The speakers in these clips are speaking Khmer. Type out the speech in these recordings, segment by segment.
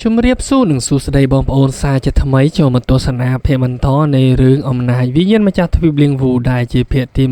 ជំរាបសួរនិងសួស្តីបងប្អូនសាជាថ្មីចូលមកទស្សនាភាគបន្តនៃរឿងអំណាចវិញ្ញាណម្ចាស់ទ្វីបលៀងវូដែលជាភាគទី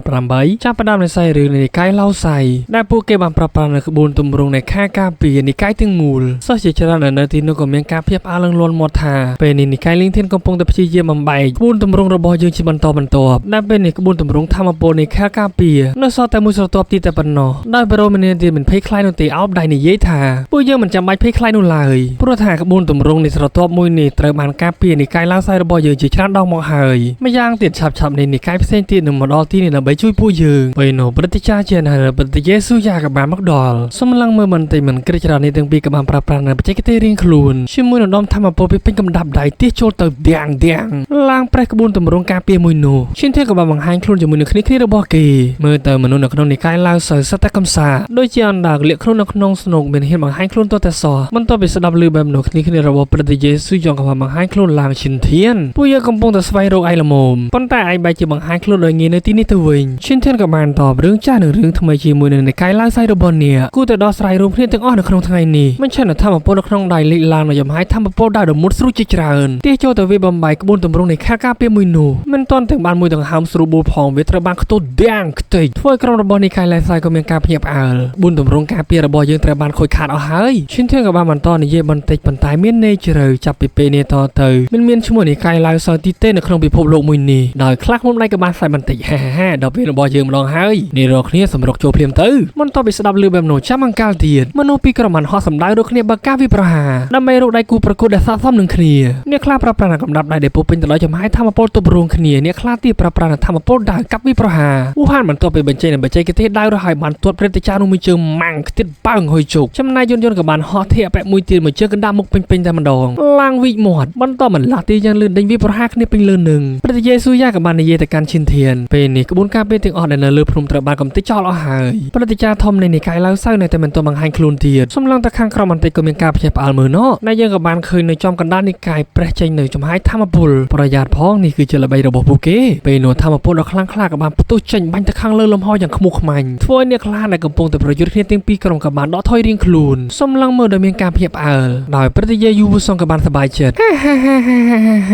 118ចាប់ផ្ដើមនៃសាច់រឿងនៃនិកាយឡៅសៃដែលពួកគេបានប្រើប្រាស់នៅក្បួនទម្រង់នៃខែការពារនិកាយទាំងមូលសិស្សជាច្រើនដែលនៅទីនោះក៏មានការភ្ញាក់ផ្អើលនឹងលាន់មាត់ថាពេលនេះនិកាយលៀងធានកំពុងតែព្យាយាមបំបែកក្បួនទម្រង់របស់យើងជាបន្តបន្ទាប់ដែលពេលនេះក្បួនទម្រង់ធម្មពលនៃខែការពារនៅសល់តែមួយស្រទាប់ទីតែប៉ុណ្ណោះដោយបរមនាទីមិនភ័យខ្លាចនោះទេអោបដៃនិយាយថាពួកយើងមិនចាំបាច់ភ័យខ្លាចនោះឡើយព្រោះថាក្បួនទម្រង់នៃស្រទាប់មួយនេះត្រូវបានការពារនិកាយឡាវសៃរបស់យើងជាច្រើនដងមកហើយម្យ៉ាងទៀតឆាប់ឆាប់នេះនិកាយផ្សេងទៀតនឹងមកដល់ទីនេះដើម្បីជួយពួកយើងពេលនោះព្រឹទ្ធាចារ្យជាហើយព្រឹទ្ធយេស៊ូយ៉ាក៏បានមកដល់សំឡឹងមើលបន្តិចមិនគ្រិចច្រើននេះទាំងពីរក៏បានប្រើប្រាស់នៅបច្ចេកទេសរៀងខ្លួនជាមួយនឹងដុំធម្មពលពីពេញកំដាប់ដៃទាសចូលទៅឌៀងឌៀងឡើងប្រេះក្បួនទម្រង់ការពារមួយនោះឈិនធាក៏បានបង្ហាញខ្លួនជាមួយនឹងគ្នាគ្នារបស់គេមើលទៅមនុស្សនៅក្នុងនិកាយឡាវសៅសិតតែកំសាដូចជាអណ្ដើកលាកខ្លួននៅក្នុងស្នូកមានហ៊ានបង្ហាញខ្លួនទាល់តែសោះបន្ទាប់ពីស្ដាប់ឮបែបនោះគ្នាគ្នារបស់ព្រឹទ្ធយេស៊ូយ៉ងក៏បានបង្ហាញខ្លួនឡើងឈិនធានពួកយើងកំពុងតែស្វែងរកឯងល្មមប៉ុន្តែឯងបែរជាបង្ហាញខ្លួនដោយងាយនៅទីនេះទៅវិញឈិនធានក៏បានតបរឿងចាស់និងរឿងថ្មីជាមួយនឹងនិកាយឡាវសៃរបស់អ្នកគួរតែដោះស្រាយរួមគ្នាទាំងអស់នៅក្នុងថ្ងៃនេះមិនឆានធម្មពលនៅក្នុងដៃលេខឡើងនៅចំហាយធម្មពលដៅដ៏មុតស្រួចជាច្រើនទាចូលទៅវាបំបែកក្បួនទម្រង់នៃខែការពារមួយនោះមិនទាន់ទាំងបានមួយដង្ហើមស្រួលបួលផងវាត្រូវបានខ្ទោះដាងខ្ទេចធ្វើឲ្យក្រុមរបស់និកាយឡាវសៃក៏មានការភ្ញាក់ផ្អើលក្បួនទម្រង់ការពាររបស់យើងត្រូវបានខូចខាតអស់ហើយឈិនធានក៏បានបន្តនិយាយបន្តិចប៉ុន្តែមានន័យជ្រៅចាប់ពីពេលនេះតទៅមិនមានឈ្មោះនិកាយឡាវសៅទីទេនៅក្នុងពិភពលោកមួយនេះដោយខ្លះមុំដៃក៏បានផ្សាយបន្តិចហាហាដល់ពេលរបស់យើងម្ដងហើយនេះរកគ្នាសម្រុកចូលភ្លាមទៅបន្ទាប់ពីស្ដាប់ឮបែបនោះចាំអង្កាលទៀតមនុស្សពីរក្រុមបានហោះសម្ដៅរកគ្នាបើការវិប្រហាដើម្បីរកដៃគូប្រកួតដែលស័ក្តិសមនឹងគ្នាអ្នកខ្លះប្រើប្រាស់កំដាប់ដៃដែលពោពេញទៅដោយចំហាយធម្មពលទប់រួមគ្នាអ្នកខ្លះទៀតប្រើប្រាស់ធម្មពលដាវកាប់វិប្រហាវូហានបន្ទាប់ពីបញ្ចេញនៅបច្ចេកទេសដាវរហើយបានទាត់ព្រឹទ្ធាចារ្យនោះមួយជើងម៉ាំងខ្ទៀតប៉ើងហុយជោគចំណែកយន្តយន្តក៏បានហោះធាក់បែបមួយទៀតមួយជើងកណ្ដាលមុខពេញពេញតែម្ដងឡើងវិកមាត់បន្តបន្លាស់ទីយ៉ាងលឿនដេញវាប្រហាគ្នាពេញលឿននឹងព្រឹទ្ធយេស៊ូយ៉ាក៏បាននិយាយទៅកាន់ឈិនធានពេលនេះក្បួនការពារទាំងអស់ដែលនៅលើភ្នំត្រូវបានកំទេចចោលអស់ហើយព្រឹទ្ធាចារ្យធំនៃនិកាយឡាវសៅនៅតែមិនទាន់បង្ហាញខ្លួនទៀតសំឡងតែខាងក្រោមបន្តិចក៏មានការភ្ញាក់ផ្អើលមើលណដែលយើងក៏បានឃើញនៅចំកណ្ដាលនិកាយប្រេះចេញនៅចំហាយធម្មពលប្រយ័ត្នផងនេះគឺជាល្បិចរបស់ពួកគេពេលនោះធម្មពលដ៏ខ្លាំងក្លាក៏បានផ្ទុះចេញបាញ់ទៅខាងលើលំហយ៉ាងខ្មុះខ្មាញ់ធ្វើឲ្យអ្នកខ្លះដែលកំពុងតែប្រយុទ្ធគ្នាទាំងពីរក្រុមក៏បានដកថយរៀងខ្លួនសំឡងមើលដោយមានការភ្ញាក់ផ្អើលដោយព្រឹទ្ធយាយូវសុងក៏បានសប្បាយចិត្តហាហាហាហាហា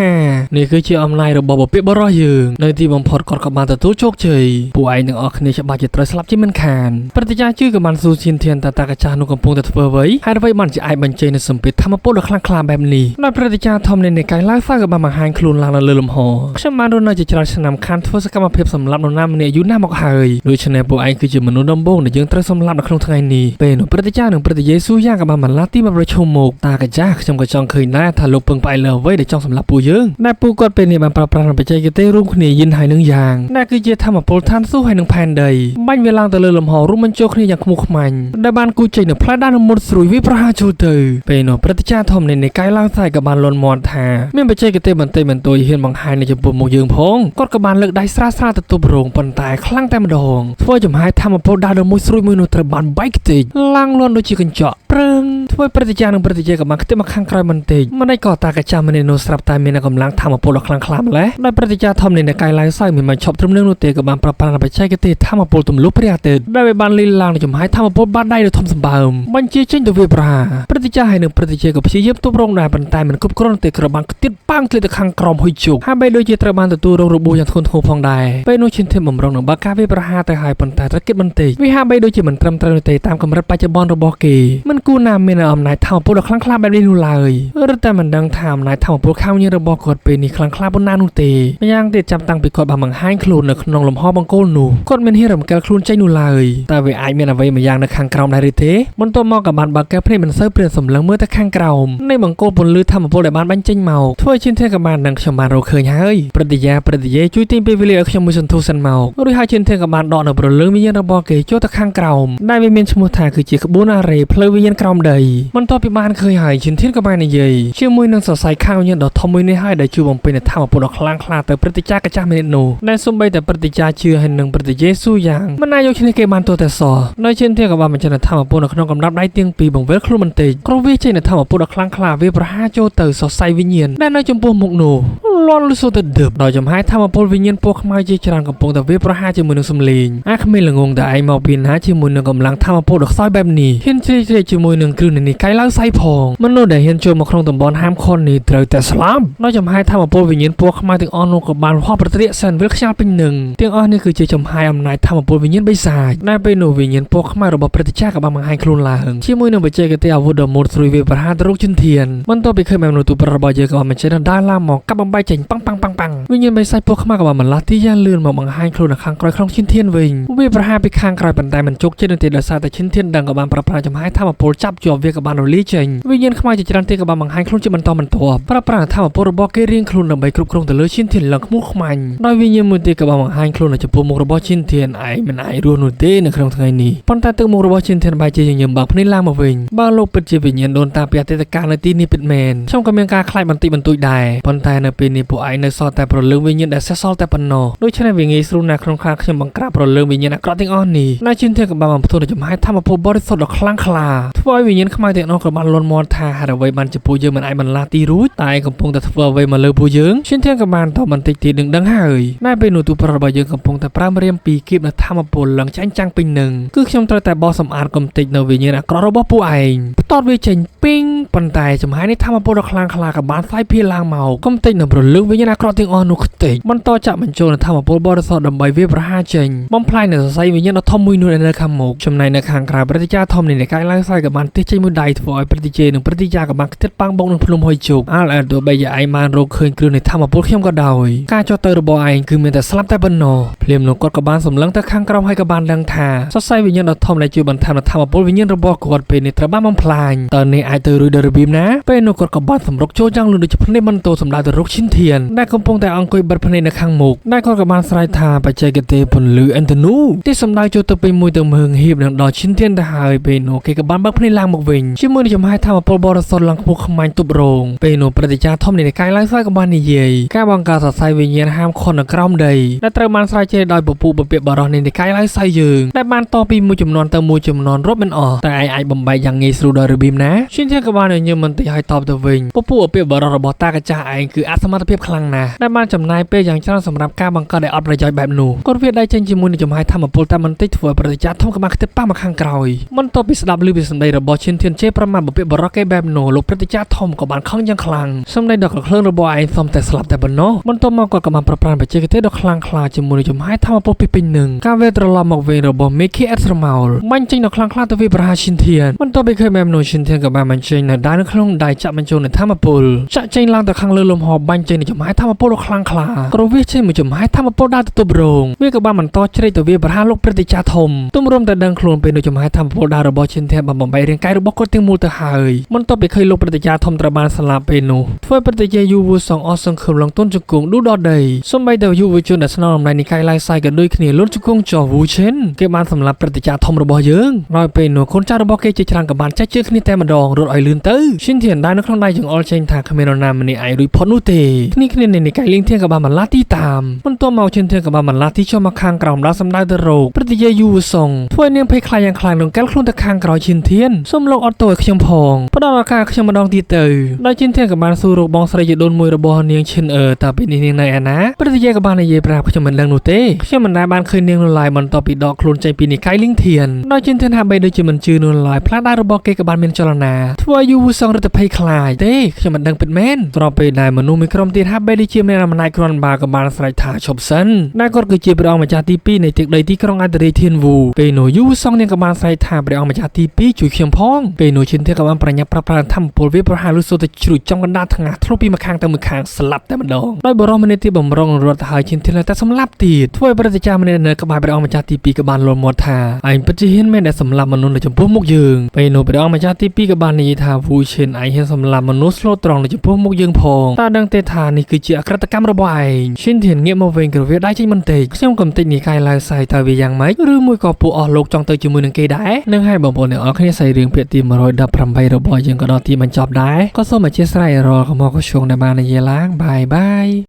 នេះគឺជាអំណាចរបស់បុព្វបុរសយើងនៅទីបំផុតគាត់ក៏បានទទួលជោគជ័យពួកឯងទាំងអស់គ្នាច្បាស់ជាត្រូវស្លាប់ជាមិនខានព្រឹទ្ធាចារ្យជឿក៏បានសួរឈិនធានតាតាកាចាស់នោះកំពុងតែធ្វើអ្វីហើយអ្វីបានជាអាចបញ្ចេញនូវសម្ពាធធម្មពលដ៏ខ្លាំងក្លាបែបនេះដោយព្រឹទ្ធាចារ្យធំនៃនិកាយឡាវសៅក៏បានបង្ហាញខ្លួនឡើងនៅលើលំហខ្ញុំបានរស់នៅជាច្រើនឆ្នាំខានធ្វើសកម្មភាពសម្លាប់នរណាម្នាក់យូរណាស់មកហើយដូច្នេះពួកឯងគឺជាមនុស្សដំបូងដែលយើងត្រូវសម្លាប់នៅក្នុងថ្ងៃនេះពេលនោះព្រឹទ្ធាចារ្យនិងព្រឹទ្ធយេស៊ូយ៉ាងក៏បានបន្លាស់ទីមកប្រឈមមុខតាកាចាស់ខ្ញុំក៏ចង់ឃើញដែរថាលោកពឹងផ្អែកលើអ្វីដែលចង់សម្លាប់ពួកយើងដែលពួកគាត់ពេលនេះបានប្រើប្រាស់បច្ចេកទេសរួមគ្នាយិនហើយនឹងយ៉ាងដែលគឺជាធម្មពលឋានសួគ៌ហើយនឹងផែនដីបាញ់វាឡើងទៅលើលំហរួមបញ្ចូលគ្នាយ៉ាងខ្មុះខ្មាញ់ដែលបានគូចេញនៅផ្លែដានមុតស្រួយវាប្រហារចូលទៅពេលនោះព្រឹទ្ធាចារ្យធំនៃនិកាយឡាវសៃក៏បានលន់មាត់ថាមានបច្ចេកទេសបន្តិចបន្តួចហ៊ានបង្ហាញនៅចំពោះមុខយើងផងគាត់ក៏បានលើកដៃស្រាលស្រាលទៅទប់រោងប៉ុន្តែខ្លាំងតែម្ដងធ្វើចំហាយធម្មពលដាវដ៏មួយស្រួយមួយនោះត្រូវបានបែកខ្ទេចឡើងលន់ដូចជាកញ្ចក់ព្រឹងធ្វើព្រឹទ្ធាចារ្យនិងព្រឹទ្ធាចារ្យក៏បានខ្ទេចមកខាងក្រោយបន្តិចម្ដេចក៏តាកាចាស់ម្នាក់នោះស្រាប់តែមានកម្លាំងធម្មពលដ៏ខ្លាំងក្លាម្ល៉េះដោយព្រឹទ្ធាចារ្យធំនៃនិកាយឡាវសៅមិនបានឈប់ត្រឹមនឹងនោះទេក៏បានប្រើប្រាស់បច្ចេកទេសធម្មពលទម្លុះព្រះអាទិត្យដែលវាបានលីឡើងនៅចំហាយធម្មពលបាតដៃដ៏ធំសម្បើមបញ្ជាចេញទៅវាប្រហារព្រឹទ្ធាចារ្យហើយនិងព្រឹទ្ធាចារ្យក៏ព្យាយាមទប់រងដែរប៉ុន្តែមិនគ្រប់គ្រាន់ទេក៏បានខ្ទាតប៉ាងធ្លាក់ទៅខាងក្រោមហុយជោគហើយបីដូចជាត្រូវបានទទួលរងរបួសយ៉ាងធ្ងន់ធ្ងរផងដែរពេលនោះឈិនធានបំរុងនឹងបើកការវាប្រហារទៅហើយប៉ុន្តែត្រូវគិតបន្តិចវាហាក់បីដូចជាមិនត្រឹមត្រូវនោះទេតាមកម្រិតបច្ចុប្បន្នរបស់គេមិនគួរណាមានអំណាចធម្មពលដ៏ខ្លាំងក្លាបែបនេះនោះឡើយឬតែមិនដឹងថាអំណាចធម្មពលខាងញរបស់គាត់ពេលនេះខ្លាំងក្លាប៉ុណ្ណានោះទេម្យ៉ាងទៀតចាប់តាំងពីគាត់បានបង្ហាញខ្លួននៅក្នុងលំហបង្គោលនោះគាត់មានហ៊ានរំកិលខ្លួនចេញនោះឡើយតែវាអាចមានអ្វីម្យ៉ាងនៅខាងក្រោមដែរឬទេបន្ទាប់មកក៏បានបើកកែវភ្នែកមិនសូវព្រានសម្លឹងមើលទៅខាងក្រោមនៃបង្គោលពន្លឺធម្មពលដែលបានបញ្ចេញមកធ្វើជាធានក៏បាននឹងខ្ញុំបានរកឃើញហើយព្រឹទ្ធាចារ្យព្រឹទ្ធាយាជួយទាញពេលវេលាឲ្យខ្ញុំមួយសន្ទុះសិនមករួចហើយជាធានក៏បានដកនៅព្រលឹងវិញ្ញាណរបស់គេចូលទៅខាងក្រោមដែលវាមានឈ្មោះថាគឺជាក្បួនអារ៉េផ្លូវវិញ្ញាណក្រោមដីបន្ទាប់ពីបានឃើញហើយជាធានក៏បាននិយាយជាមួយនឹងសរសៃខាងវិញ្ញាណដ៏ធំមួយនេះហើយដែលជួយបំពេញនូវធម្មពលដ៏ខ្លាំងក្លាទៅព្រឹទ្ធាចារ្យកាចាស់ម្នាក់នោះដែលសូម្បីតែព្រឹទ្ធាចារ្យជឿហើយនឹងព្រឹទ្ធាយេស៊ូយ៉ាងមិនអាចយកឈ្នះគេបានទោះតែសោះដោយជាធានក៏បានបញ្ចេញនូវធម្មពលនៅក្នុងកំដាប់ដៃទាំងពីរបង្វិលខ្លួនបន្តិចក្រុមវាចេញនូវធម្មពលដ៏ខ្លាំងក្លាវាប្រហារចូលទៅសរសៃវិញ្ញាណដែលនៅចំពោះមុខនោះលន់លឺសូទៅដឹបដោយចំហាយធម្មពលវិញ្ញាណពណ៌ខ្មៅជាច្រើនកំពុងតែវាប្រហារជាមួយនឹងសំឡេងអាគ្មានល្ងងតែឯងមកពីណាជាមួយនឹងកម្លាំងធម្មពលដ៏ខ្សោយបែបនេះហ៊ានជ្រៀតជ្រែកជាមួយនឹងគ្រឹះ និកាយឡៅសៃផងមនុស្សដែលហ៊ានចូលមកក្នុងតំបន់ហាមឃាត់នេះត្រូវតែស្លាប់ដោយចំហាយធម្មពលវិញ្ញាណពណ៌ខ្មៅទាំងអស់នោះក៏បានហោះប្រត្រៀកសែនវិលខ្ញាល់ពេញនឹងទាំងអស់នេះគឺជាចំហាយអំណាចធម្មពលវិញ្ញាណបិសាចដែលពេលនោះវិញ្ញាណពណ៌ខ្មៅរបស់ព្រឹទ្ធាចារ្យក៏បានបង្ហាញខ្លួនឡើងជាមួយនឹងបច្ចេកទេសអាវុធដ៏មុតស្រួយវាប្រហារទៅរកជំធានបន្ទាប់ពីឃើញមនុស្សទូប្រុសរបស់យើងក៏បានបញ្ចេញដើរឡើងមកកាប់បំបែកចេញប៉ាំងប៉ាំងប៉ាំងប៉ាំងវិញ្ញាណបិសាចពណ៌ខ្មៅក៏បានបន្លាស់ទីយ៉ាងលឿនមកបង្ហាញខ្លួននៅខាងក្រោយក្នុងឈិនធានវិញវាប្រហារពីខាងក្រោយប៉ុន្តែមិនជោគជ័យនោះទេដោយសារតែឈិនធានដឹងក៏បានប្រើប្រាស់ចំហាយធម្មពលចាប់ជាប់វាក៏បានរលាយចេញវិញ្ញាណខ្មៅជាច្រើនទៀតក៏បានបង្ហាញខ្លួនជាបន្តបន្ទាប់ប្រើប្រាស់ធម្មពលរបស់គេរៀងខ្លួនដើម្បីគ្រប់គ្រងទៅលើឈិនធានឡើងខ្មោះខ្មាញ់ដោយវិញ្ញាណមួយទៀតក៏បានបង្ហាញខ្លួននៅចំពោះមុខរបស់ឈិនធានឯងមិនអាចរស់នោះទេនៅក្នុងថ្ងៃនេះប៉ុន្តែទឹកមុខរបស់ឈិនធានបែរជាញញឹមបើកភ្នែកឡើងមកវិញបើលោកពិតជាវិញ្ញាណដូនតាពីអតីតកាលនៅទីនេះពិតមែនខ្ញុំក៏មានការខ្លាចបន្តិចបន្តួចដែរប៉ុន្តែនៅពេលនេះពួកឯងនៅសល់តែប្រលឹងវិញ្ញាណដែលសេសសល់តែប៉ុណ្ណោះដូច្នេះវាងាយស្រួលណាស់ក្នុងការខ្ញុំបង្ក្រាបប្រលឹងវិញ្ញាណអាក្រក់ទាំងអស់នេះនៅឈិនធានក៏បានបំផ្ទុះនៅចំហាយធម្មពលបរិសុទ្ធដ៏ខ្លាំងក្លាធ្វើឲ្យវិញ្ញាណខ្មៅទាំងនោះក៏បានលន់មាត់ថាហេតុអ្វីបានជាពួកយើងមិនអាចបន្លាស់ទីរួចតែកំពុងតែធ្វើអ្វីមកលើពួកយើងឈិនធានក៏បានតបបន្តិចទៀតនឹងដឹងហើយណែពេលនោះទូប្រុសរបស់យើងកំពុងតែប្រើម្រាមពីរគៀបនៅធម្មពលឡើងចាញ់ចាំងពេញនឹងគឺខ្ញុំត្រូវតែបោះសម្អាតកំទេចនៅវិញ្ញាណអាក្រក់របស់ពួកឯងផ្ទាត់វាចេញពីងប៉ុន្តែចំហាយនេះធម្មពលដ៏ខ្លាំងក្លាក៏បានស្លាយភាឡើងមកកំទេចនៅប្រលឹងវិញ្ញាណអាក្រក់ទាំងអស់នោះខ្ទេចបន្តចាក់បញ្ចូលនៅធម្មពលបរិសុទ្ធដើម្បីវាប្រហារចេញបំផ្លាញនៅសរសៃវិញ្ញាណដ៏ធំមួយនោះដែលនៅខាងមុខចំណែកនៅខាងក្រៅព្រឹទ្ធាចារ្យធំនៃនិកាយឡើងស្រាយក៏បានទិះចេញមួយដៃធ្វើឲ្យព្រឹទ្ធាចារ្យនិងព្រឹទ្ធាចារ្យក៏បានខ្ទេចប៉ាំងបុកនឹងភ្នំហុយជោគអាល់អែទោះបីជាឯងបានរកឃើញគ្រឿងនៃធម្មពលខ្ញុំក៏ដោយការចុះទៅរបស់ឯងគឺមានតែស្លាប់តែប៉ុណ្ណោះភ្លាមនោះគាត់ក៏បានសម្លឹងទៅខាងក្រោមហើយក៏បានដឹងថាសរសៃវិញ្ញាណដ៏ធំដែលជួយបន្ថែមនូវធម្មពលវិញ្ញាណរបស់គាត់ពេលនេះត្រូវបានបំផ្លាញតើនេះអាចទៅរួចដោយរបៀបណាពេលនោះគាត់ក៏បានសម្រុកចូលយ៉ាងលឿនដូចជាភ្នែកបន្ទោសម្ដៅទៅរកឈិនធានដែលកំពុងតែអង្គុយបិទភ្នែកនៅខាងមុខដែលគាត់ក៏បានស្រែកថាបច្ចេកទេសពន្លឺអិនធនូទីសម្ដៅចូលទៅពេលមួយទៅមហឹងហៀបនឹងដល់ឈិនធានទៅហើយពេលនោះគេក៏បានបើកភ្នែកឡើងមកវិញជាមួយនឹងចំហាយធម្មពលបរិសុទ្ធឡើងខ្ពស់ខ្មាញ់ទប់រងពេលនោះព្រឹទ្ធាចារ្យធំនៃនិកាយឡើងស្រាយក៏បាននិយាយការបង្កើតសរសៃវិញ្ញាណហាមឃាត់នៅក្រោមដីដែលត្រូវបានស្រាវជ្រាវដោយពពុះពពាកបរោះនៃនិកាយឡើងស្រាយយើងដែលបានតពីមួយចំនួនទៅមួយចំនួនរាប់មិនអស់តែឯងអាចបំបែកយ៉ាងងាយស្រួលដោយរបៀបណាឈិនធានក៏បានញញឹមបន្តិចឲ្យតបទៅវិញពពុះពពាកបរោះរបស់តាកាចាស់ឯងគឺអសមត្ថភាពខ្លាំងណាស់ដែលបានចំណាយពេលយ៉ាងច្រើនសម្រាប់ការបង្កើតដែលអត់ប្រយោជន៍បែបនោះគាត់វាដៃចេញជាមួយនឹងចំហាយធម្មពលតែបន្តិចធ្វើឲ្យព្រឹទ្ធាចារ្យធំក៏បានខ្ទេចប៉ះមកខាងក្រោយបន្ទាប់ពីស្ដាប់ឮពីសម្ដីរបស់ឈិនធានជេរប្រមាថពពាកបរោះគេបែបនោះលោកព្រឹទ្ធាចារ្យធំក៏បានខឹងយ៉ាងខ្លាំងសម្ដីដ៏កក្លឿនរបស់ឯងសុំតែស្លាប់តែប៉ុណ្ណោះបន្ទាប់មកគាត់ក៏បានប្រប្រានបច្ចេកទេសដ៏ខ្លាំងក្លាជាមួយនឹងចំហាយធម្មពលពីពេញនឹងការវេត្រឡប់មកវិញរបស់មេឃីអេតស្រមោលបាញ់ចេញដ៏ខ្លាំងក្លាទៅវាប្រហារឈិនធានបន្ទាប់ពីឃើញបែបនោះឈិនធានក៏បានបញ្ចេញនៅដៃនៅក្នុងដៃចាក់បញ្ចូលនៅធម្មពលចាក់ចេញឡើងទៅខាងលើលំហបាញ់ចេញនៅចំហាយធម្មពលដ៏ខ្លាំងក្លាក្រវាចេញមួយចំហាយធម្មពលដើរទៅទប់រងវាក៏បានបន្តជ្រែកទៅវាប្រហារលោកព្រឹទ្ធាចារ្យធំទុំរំតែដឹងខ្លួនពេលនៅចំហាយធម្មពលដើររបស់ឈិនធានបានបំបែករាងកាយរបស់គាត់ទាំងមូលទៅហើយបន្ទាប់ពីឃើញលោកព្រឹទ្ធាចារ្យធំត្រូវបានស្លាប់ពេលនោះធ្វើព្រឹទ្ធាចារ្យយូវសងអស់សង្ឃឹមឡើងទន់ជង្គង់ឌូដល់ដីសូម្បីតែយុវជនដែលស្នងអំណាចនិកាយឡៃសាយក៏ដូចគ្នាលូនជង្គង់ចោះវូឈិនគេបានសម្លាប់ព្រឹទ្ធាចារ្យធំរបស់យើងហើយពេលនោះកូនចៅរបស់គេជាច្រើនក៏បានចែកជើងគ្នាតែម្ដងរត់ឲ្យលឿនទៅឈិនធានដែរនៅក្នុងដៃចង្អុលចេញថាគ្មាននរណាម្នាក់អាចរួចផុតនោះទេគ្នាគ្នានៃនិកាយលៀងធានក៏បានបន្លាស់ទីតាមបន្ទាប់មកឈិនធានក៏បានបន្លាស់ទីចុះមកខាងក្រោមដល់សម្ដៅទៅរកព្រឹទ្ធាចារ្យយូវសងធ្វើឲ្យនាងភ័យខ្លាចយ៉ាងខ្លាំងនឹងកែលខ្លួនទៅខាងក្រោយឈិនធានសូមលោកអត់ទោសឲ្យខ្ញុំផងផ្ដល់ឱកាសខ្ញុំម្ដងទៀតទៅដោយឈិនធានក៏បានសួររកបងស្រីជាដូនមួយរបស់នាងឈិនអឺតើពេលនេះនាងនៅឯណាព្រឹទ្ធាចារ្យក៏បាននិយាយប្រាប់ខ្ញុំមិនដឹងនោះទេខ្ញុំមិនដែលបានឃើញនាងនោះឡើយបន្ទាប់ពីដកខ្លួនចេញពីនិកាយលីងធានដោយឈិនធានហាក់បីដូចជាមិនជឿនោះឡើយផ្លាដៃរបស់គេក៏បានមានចលនាធ្វើឲ្យយូវសងរត់ទៅភ័យខ្លាចទេខ្ញុំមិនដឹងពិតមែនស្របពេលដែលមនុស្សមួយក្រុមទៀតហាក់បីដូចជាមានអំណាចគ្រាន់បើក៏បានស្រែកថាឈប់សិនដែលគាត់គឺជាព្រះអង្គម្ចាស់ទី2នៃទឹកដីទីក្រុងអន្តរាយធានវូពេលនោះយូវសងនាងក៏បានស្រែកថាព្រះអង្គម្ចាស់ទី2ជួយខ្ញុំផងពេលនោះឈិនធានក៏បានប្រញាប់ប្រាប់ប្រាធម្មពលវាប្រហារលុះសូទៅជ្រួចចំកណ្ដាលថ្ងាសធ្លុះពីម្ខាងទៅម្ខាងស្លាប់តែម្ដងដោយបរិសម្នាក់ទៀតបំរុងរត់ទៅហើយឈិនធានតែសម្លាប់ទៀតធ្វើឲ្យព្រឹទ្ធាចារ្យម្នាក់នៅក្បែរព្រះអង្គម្ចាស់ទី2ក៏បានលន់មាត់ថាឯងពិតជាហ៊ានមែនដែលសម្លាប់មនុស្សនៅចំពោះមុខយើងពេលនោះព្រះអង្គម្ចាស់ទី2ក៏បាននិយាយថាវូឈិនឯងហ៊ានសម្លាប់មនុស្សស្លូតត្រង់នៅចំពោះមុខយើងផងតើដឹងទេថានេះគឺជាអក្រិតកម្មរបស់ឯងឈិនធានងាកមកវិញក្រវាដៃចេញបន្តិចខ្ញុំកំតិចនិកាយឡើយសៃតើវាយ៉ាងម៉េចឬមួយក៏ពួកអស់លោកចង់ទៅជាមួយនឹងគេដែរនឹងហើយបងប្អូនទាំងអស់គ្នាសៃរឿងភាគទី118របស់យើងក៏ដល់ទីបញ្ចប់ដែរក៏សូមអធិស្ឋានរាល់កំហុសកុសងដែលបាននិយាយឡើងបាយបាយ។